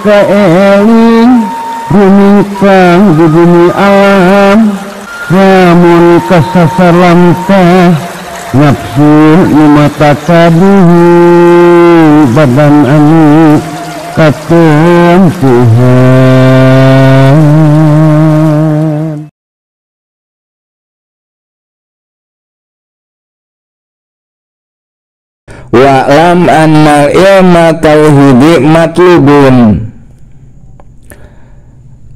kaeling rumingkang di bumi alam lamun kasasar lamtah nafsu nu mata kaduhu badan anu katempuhan. Wa'lam annal ilma tauhidi matlubun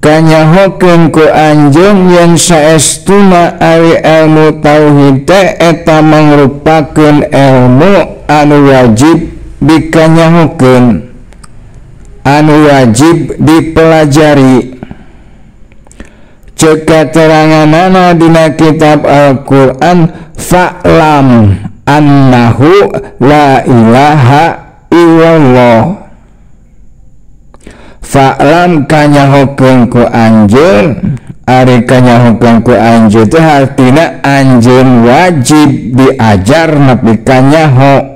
kanyahokeun ku anjeun yen saestuna ari ilmu tauhid teh eta mangrupakeun ilmu anu wajib dikanyahokeun anu wajib dipelajari. Ceuk kateranganana dina kitab Al-Qur'an fa'lam annahu la ilaha illallah. Fa'lam kanyahokeun ku anjeun, ari kanyahokeun ku anjeun teh hartina anjeun wajib diajar nepi ka nyaho.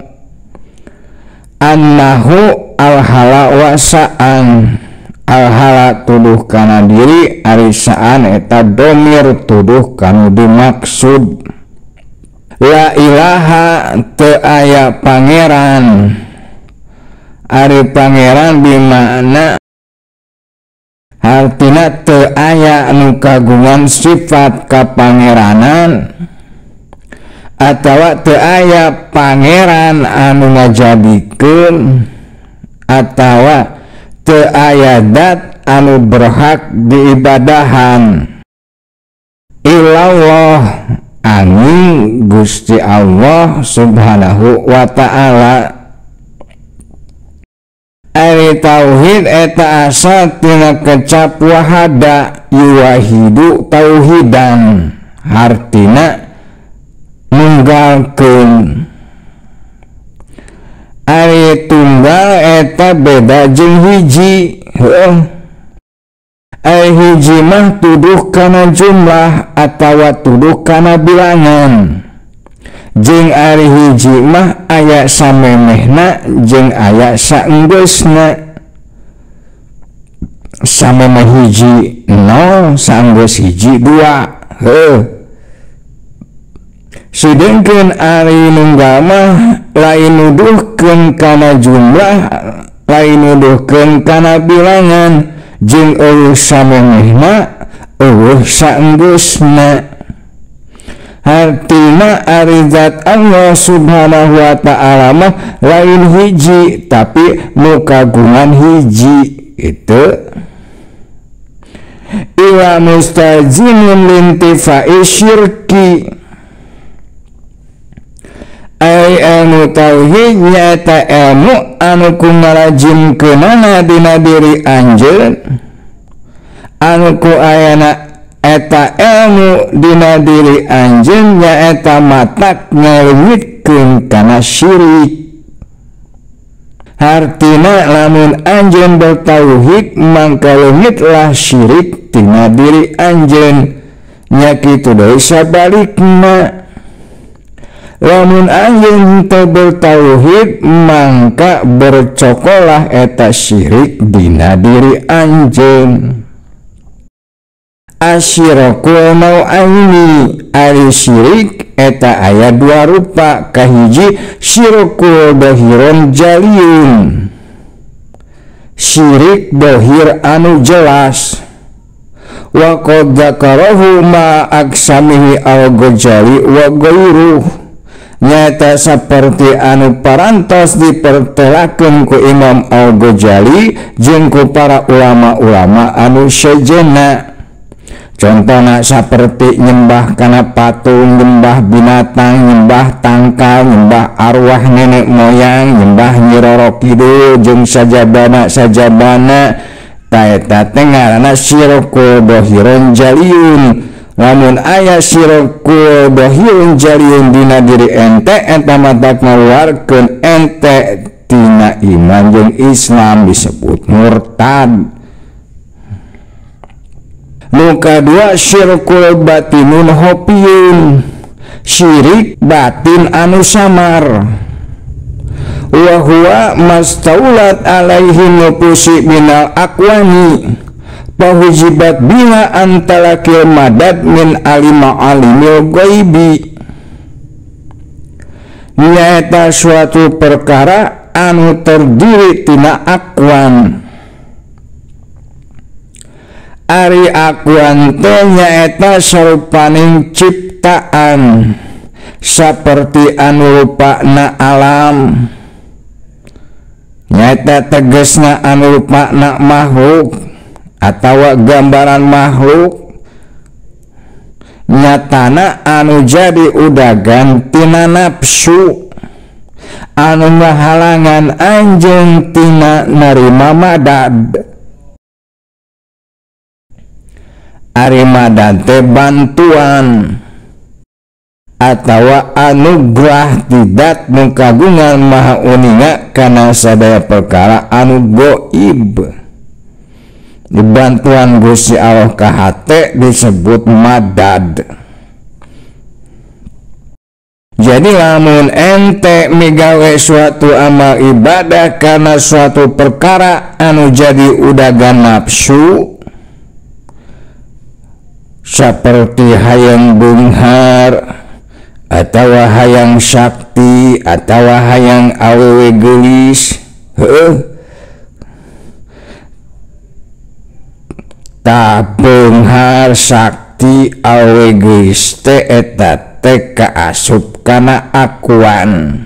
Annahu alhala wa sa'an, alhala tuduh kana diri, ari sa'an eta domir tuduh kanu dimaksud. La ilaha teu aya pangeran, ari pangeran bimakna hartina teu aya anu kagungan sifat kapangeranan atawa teu aya pangeran anu ngajadikeun atawa teu aya dat anu berhak diibadahan illallah angin Gusti Allah subhanahu wa ta'ala. Ari tauhid eta asal tina kecap wahada yuwahidu tauhidan hartina nunggalkeun. Ari tunggal eta beda jeung hiji. Heuh, ari hiji mah tuduh kana jumlah atawa tuduh kana bilangan, jeung ari hiji mah aya samemehna jeung aya saenggeusna. Samemeh hiji 0, saenggeus hiji 2. Heuh, sedengkeun ari nunggal mah lain nuduhkeun kana jumlah, lain nuduhkeun kana bilangan, jeung eueuh samemehna eueuh saenggeusna. Hartina ari zat Allah subhanahu wa ta'ala mah lain hiji tapi nu kagungan hiji itu. Ila mustazimun lintifai syirki, ari ilmu tauhid nyaeta ilmu anu ku ngalajimkeunana dina diri anjeun, anu ku ayana eta ilmu dina diri anjeun nyaeta matak ngaleungitkeun kana syirik. Hartina lamun anjeun bertauhid mangka leungitlah syirik tina diri anjeun, nya kitu deui sabalikna. Lamun anjeun teu bertauhid mangka bercokolah eta syirik dina diri anjeun. Asyirokul nau'aini, ari syirik eta aya dua rupa. Kahiji syirkul dohiron jaliun, syirik dohir anu jelas. Wa qad dzakarahu ma aksamihi al-Ghazali wa ghairuh, nyata seperti anu parantos dipertelakeun ku Imam Al-Ghazali jeung ku para ulama-ulama anu sejenna. Contohna seperti nyembah kana patung, nyembah binatang, nyembah tangkal, nyembah arwah nenek moyang, nyembah Nyi Roro Kidul jeung sajabana-sajabana. Ta eta teh ngaranna syirkul dohiron jaliun. Lamun aya syirkul dohirun jaliun dina diri ente, eta matak ngaluarkeun ente tina iman jeung Islam, disebut murtad. Nu kadua syirkul batinun hopiyun, syirik batin anu samar. Wa huwa mastaulat alaihi nufusi minal aqwani fahujibat biha antalakil madad min alima alimil ghaibi. Nyaeta suatu perkara anu terdiri tina akwan. Ari akwan teh nyaeta sarupaning ciptaan saperti anu rupana alam, nyaeta tegesna anu rupana makhluk atawa gambaran makhluk, nyatana anu jadi udagan tina nafsu anu ngahalangan anjeun tina narima madad. Ari madad teh bantuan atawa anugerah tidak nu kagungan maha uninga kana sadaya perkara anu goib. Bantuan Gusti Allah ka hate disebut madad. Jadi lamun ente migawe suatu amal ibadah karena suatu perkara anu jadi udagan nafsu seperti hayang beunghar atawa hayang sakti atawa hayang awewe geulis, heueuh tah beunghar sakti awewe geulis teh eta teh kaasup kana akuan.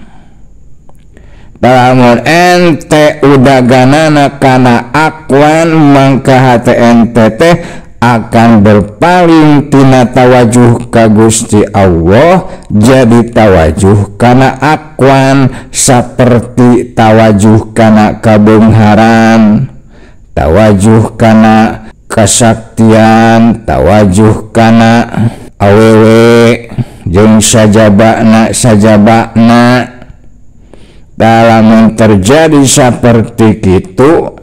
Lamun ente udaganana kana akuan mangka hate ente teh akan berpaling tina tawajuh ka Gusti Allah jadi tawajuh kana akuan seperti tawajuh kana kabeungharan, tawajuh kana kasaktian, tawajuh kana awewe jeung sajabana sajabana. Dalam terjadi seperti itu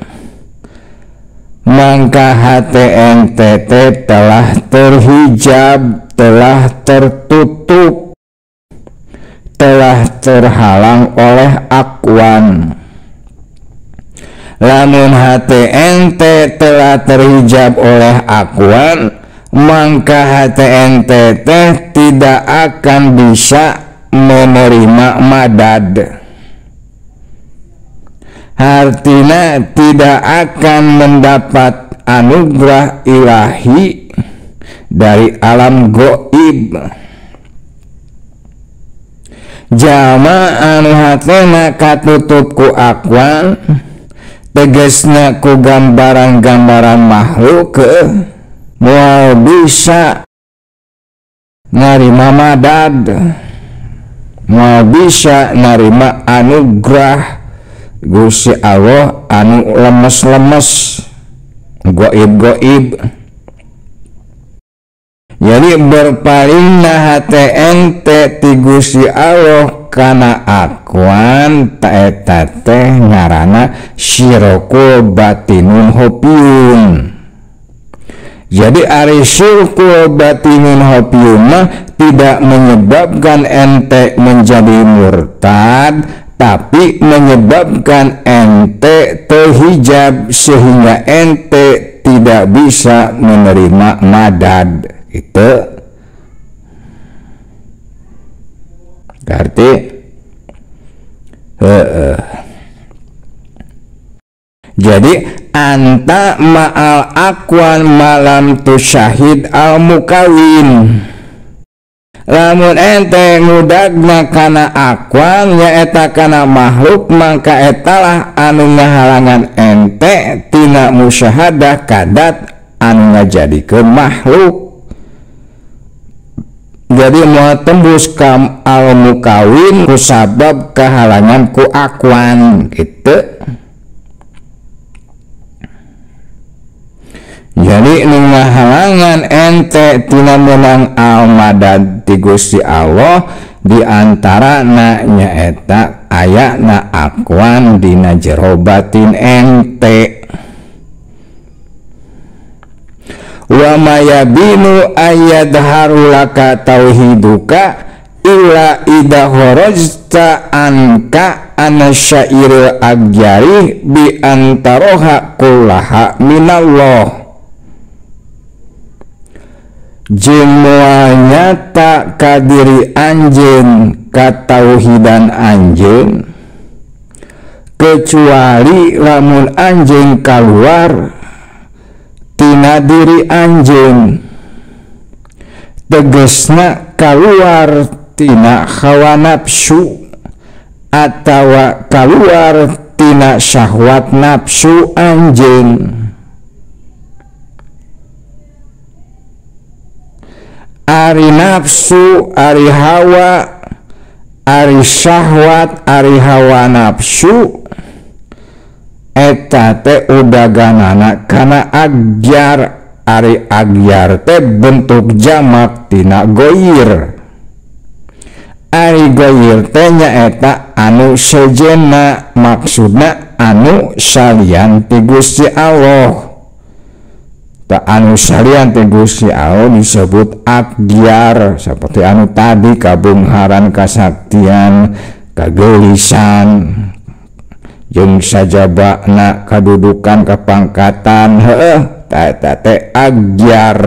maka HTNTT telah terhijab, telah tertutup, telah terhalang oleh akuan. Lamun HTNT telah terhijab oleh akuan, maka HTNTT tidak akan bisa menerima madad. Artinya tidak akan mendapat anugerah ilahi dari alam goib. Jalma anu hatena katutup ku akuan, tegesna ku gambaran-gambaran makhluk, moal bisa narima madad, moal bisa narima anugerah Gusti Allah anu lemes-lemes, goib-goib. Jadi berpalingna hate ente ti Gusti Allah kana akuan ta eta teh ngaranna syirkul batinun hopiun. Jadi ari syirkul batinun hopiun mah tidak menyebabkan ente menjadi murtad, tapi menyebabkan ente terhijab sehingga ente tidak bisa menerima madad. Itu berarti jadi anta ma'al akwan malam tusyahid al mukawin. Lamun ente ngudagna kana akwan nyaeta kana makhluk, mangka etalah anu ngahalangan ente tina musyahadah kadat anu ngajadikeun makhluk. Jadi moal tembus kam al mukawin kusabab kahalangan ku akwan gitu. Jadi nu ngahalangan ente tina meunang al-madad ti Gusti Allah di antarana nyaeta ayana akuan dina jero batin ente. Wa mayabinu ayadharu laka tauhiduka illa idha kharajta anka anasyairil agyari bi antaroha kullaha minallah. Jeung moal nyata ka diri anjeun katauhidan anjeun kecuali lamun anjeun kaluar tina diri anjeun, tegesna kaluar tina hawa nafsu atawa kaluar tina syahwat nafsu anjeun. Ari nafsu, ari hawa, ari syahwat, ari hawa nafsu eta teh udaganana kana agyar. Ari agyar teh bentuk jamak tina goir. Ari goir teh nyaeta anu sejenna, maksudna anu salian ti Gusti Allah. Ta anu salian ti Gusti Allah disebut agyar, seperti anu tadi kabungharan, kasaktian, kagelisan, jeung sajabana kadudukan, kepangkatan, heueuh ta eta teh agyar.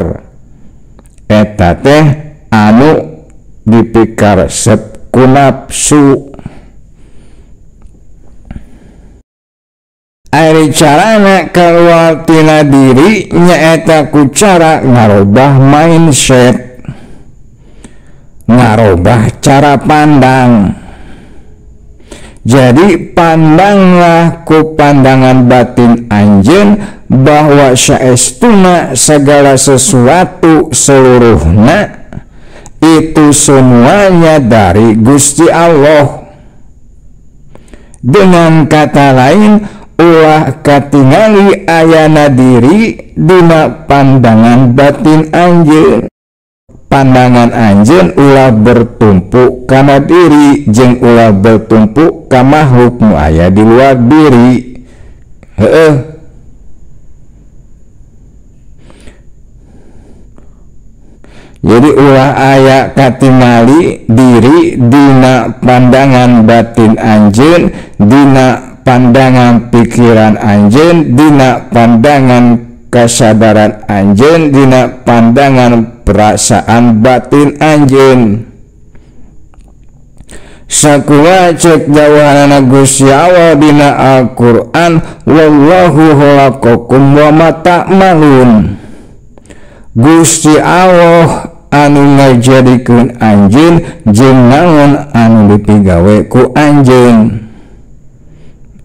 Eta teh anu dipikaresep ku nafsu. Ari carana keluar tina diri nyaeta ku cara ngarobah mindset, ngarobah cara pandang. Jadi pandanglah ku pandangan batin anjeun bahwa saestuna segala sesuatu seluruhna itu semuanya dari Gusti Allah. Dengan kata lain, ulah katingali ayana diri dina pandangan batin anjeun. Pandangan anjeun ulah bertumpu kana diri jeung ulah bertumpu ka makhluk nu aya di luar diri. Heueuh. Jadi ulah aya katingali diri dina pandangan batin anjeun, dina pandangan pikiran anjeun, dina pandangan kesadaran anjeun, dina pandangan perasaan batin anjeun. Sakumaha cek dawuhanana Gusti Allah dina Al-Qur'an, wallahu khalaqakum wa ma ta'malun. Gusti Allah anu ngajadikeun anjeun jeung naon anu dipigawe ku anjeun.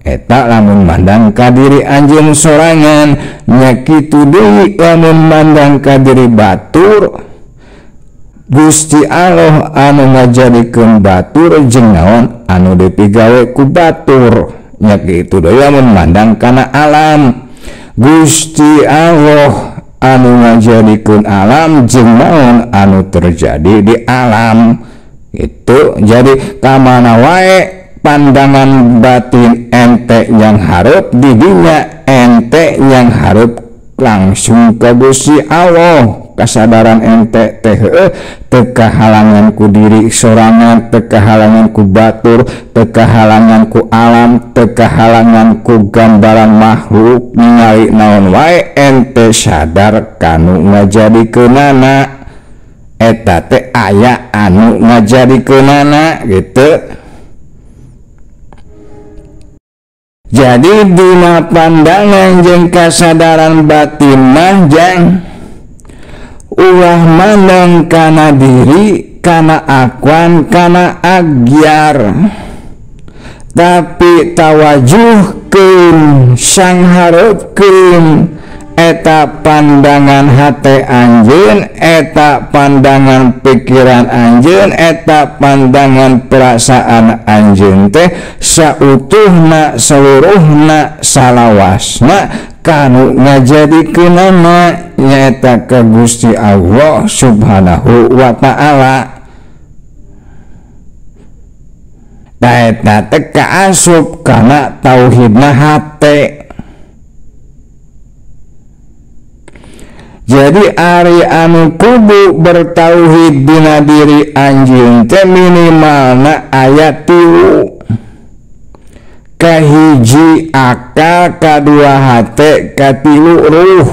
Eta lamun mandang ka diri anjeun sorangan, nya kitu deui lamun mandang ka diri batur. Gusti Allah anu ngajadikeun batur jeung naon anu dipigawe ku batur, nya kitu deui lamun mandang kana alam. Gusti Allah anu ngajadikeun alam jeung naon anu terjadi di alam. Itu jadi kamana wae pandangan batin ente yang hareup di dinya, ente yang hareup langsung ke Gusti Allah. Kasadaran ente teh teu kahalangan ku diri sorangan, teu kahalangan ku batur, teu kahalangan ku alam, teu kahalangan ku gambaran makhluk. Ningali naon wae ente sadar kanu ngajadikeunana. Eta teh aya anu ngajadikeunana gitu. Jadi dina pandangan jeung kasadaran batin mah jang ulah mandang kana diri, kana akuan, kana agyar, tapi tawajuhkeun, sanghareupkeun eta pandangan hate anjeun, eta pandangan pikiran anjeun, eta pandangan perasaan anjeun teh sautuhna, seluruhna, salawasna kanu ngajadikeunana nyaeta ka Gusti Allah Subhanahu wa Ta'ala. Eta teh kaasup kana tauhidna hate. Jadi ari anu kudu bertauhid dina diri anjeun teh minimalna aya 3. Kahiji akal, kadua hate, katilu ruh.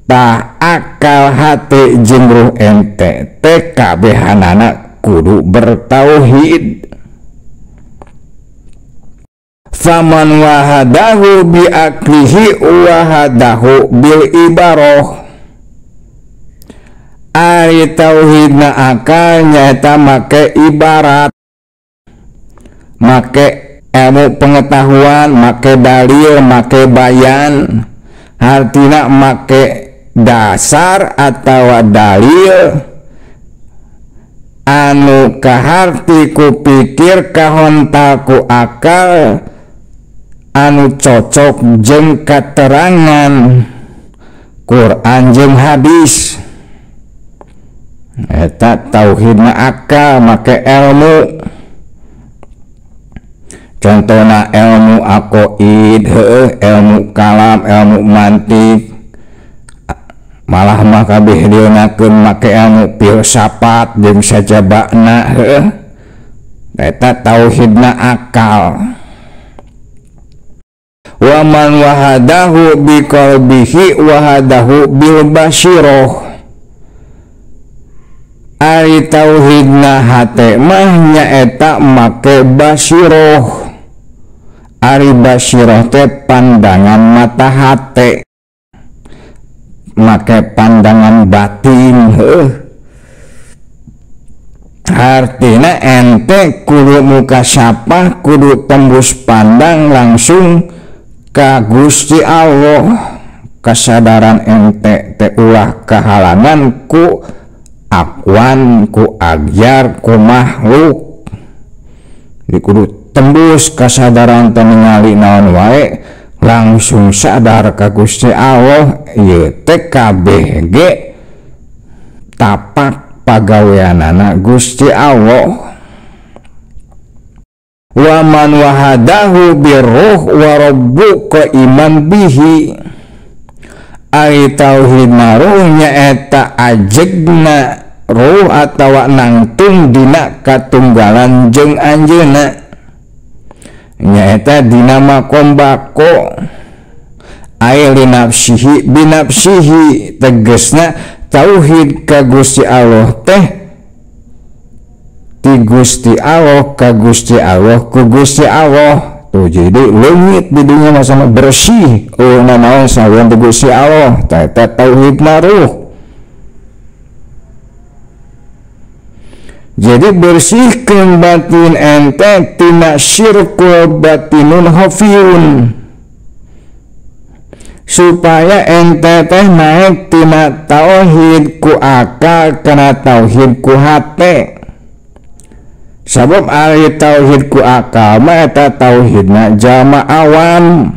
Tah akal, hate jeung ruh ente teh kabehanana kudu bertauhid. Faman wahadahu bi aklihi wahadahu bil ibaroh. Ari tauhidna akal nyaeta make ibarat, make ilmu pengetahuan, make dalil, make bayan. Artina make dasar atau dalil anu kaharti ku pikir, kahontal ku akal, anu cocok jeung katerangan Quran jeung hadis. Eta tauhidna akal make ilmu. Contohna ilmu aqaid, heueuh, ilmu kalam, ilmu mantik. Malah mah kabeh dieunakeun make ilmu filsafat jeung sajabana, heueuh. Eta tauhidna akal. Wa man wahadahu biqalbihi wahadahu bil basiroh. Ari tauhidna hate mah nyaeta make basiroh. Ari basiroh teh pandangan mata hate, make pandangan batin, heuh. Artina ente kudu muka sapah, kudu tembus pandang langsung ka Gusti Allah. Kesadaran ente teh ulah kahalangan ku akuan, ku agyar, ku makhluk. Di kudu tembus kesadaran teh ningali naon wae langsung sadar ka Gusti Allah. Ieu teh kabeh ge tapak pagaweanana Gusti Allah. Wa man wahadahu birruh wa rabbuka iman bihi. Ari tauhidna ruh nyaeta ajegna ruh atawa nangtung dina katunggalan jeung anjeunna, nyaeta dina makom bako. Ai li nafsihi binafsihi, tegesna tauhid ka Gusti Allah teh ti Gusti Allah ka Gusti Allah ku Gusti Allah. Tuh jadi leungit di dunya mah sama bersih, oh nanaon sawean ti Gusti Allah. Tah eta tauhidna ruh. Jadi bersihkeun batin ente tina syirkul batinun khafiyun, supaya ente teh naik tina tauhid ku akal kana tauhid ku hate. Sabab ari tauhid ku akal mah eta tauhidna jalma awam.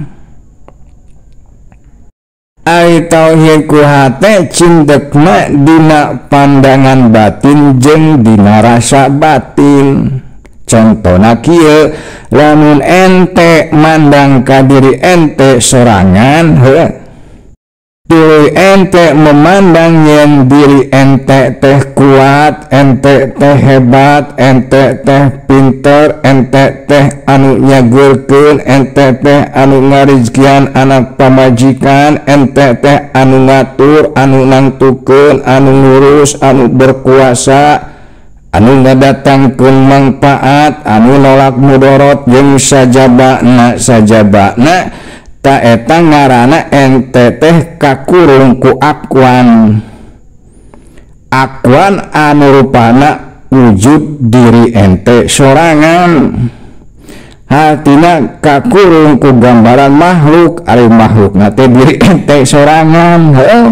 Ari tauhid ku hate cindekna dina pandangan batin jeung dina rasa batin. Contona kieu, lamun ente mandang ka diri ente sorangan, heuh, tuluy ente memandang yen diri ente teh kuat, ente teh hebat, ente teh pinter, ente teh anu nyageurkeun, ente teh anu ngarizkian anak pamajikan, ente teh anu ngatur, anu nangtukeun, anu ngurus, anu berkuasa, anu ngadatangkeun mangpaat, anu nolak mudorot jeung sajabana sajabana. Ta eta ngaranna ente teh kakurung ku akuan. Akuan anu rupana wujud diri ente sorangan. Hartina kakurung ku gambaran makhluk, ari makhlukna teh diri ente sorangan, heuh.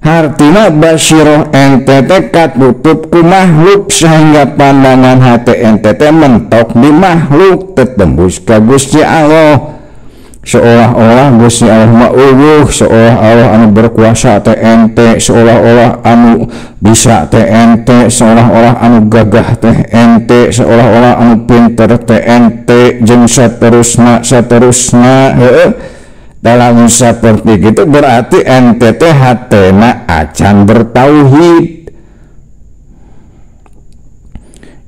Hartina basiroh ente teh katutup ku makhluk sehingga pandangan hati ente teh mentok di makhluk, tetembus ka Gusti Allah. Seolah-olah Gusti Allah mah eueuh, seolah-olah anu berkuasa teh ente, seolah-olah anu bisa teh ente, seolah-olah anu gagah teh ente, seolah-olah anu pinter teh ente, jeung saterusna saterusna, heueuh. Dalam seperti itu berarti ente teh hatena acan bertauhid.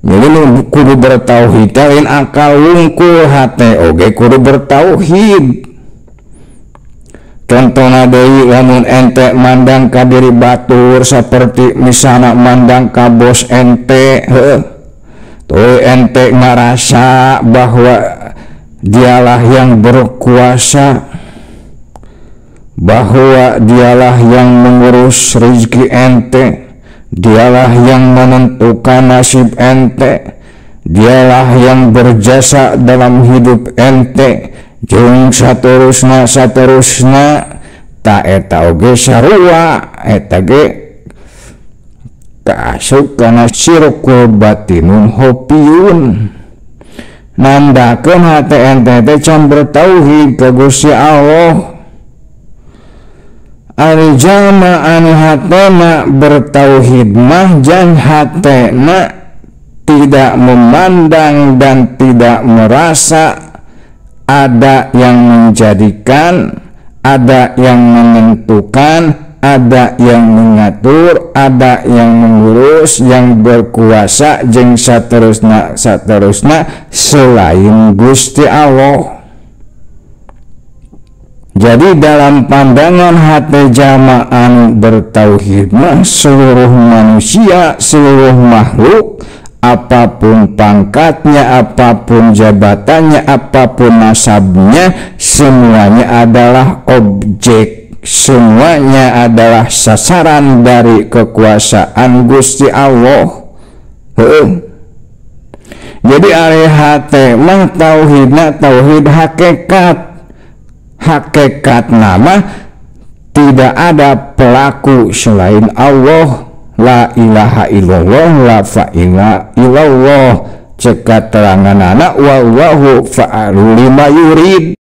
Jadi nu kudu bertauhid lain akal wungkul, hate oge kudu bertauhid. Contohna deui lamun ente mandang ka diri batur seperti misalna mandang ka bos ente, heuh. Tuh ente ngarasa bahwa dialah yang berkuasa, bahwa dialah yang mengurus rezeki ente, dialah yang menentukan nasib ente, dialah yang berjasa dalam hidup ente, jeung saterusna saterusna. Ta eta oge sarua, eta ge kaasup kana syirkul batinun hopiyun. Nandakeun hate ente teh can bertauhid ka Gusti Allah. Ari jalma anu hatena bertauhid mah jan hatena tidak memandang dan tidak merasa ada yang menjadikan, ada yang menentukan, ada yang mengatur, ada yang mengurus, yang berkuasa jeung saterusna saterusna selain Gusti Allah. Jadi dalam pandangan hati jalma anu bertauhid mah seluruh manusia, seluruh makhluk, apapun pangkatnya, apapun jabatannya, apapun nasabnya, semuanya adalah objek, semuanya adalah sasaran dari kekuasaan Gusti Allah. Heuh. Jadi ari hate mah tauhidna tauhid hakikat. Hakikat nama tidak ada pelaku selain Allah. La ilaha illallah, la fa'ila illallah. Cek katerangan anak wallahu fa'alu lima yurid.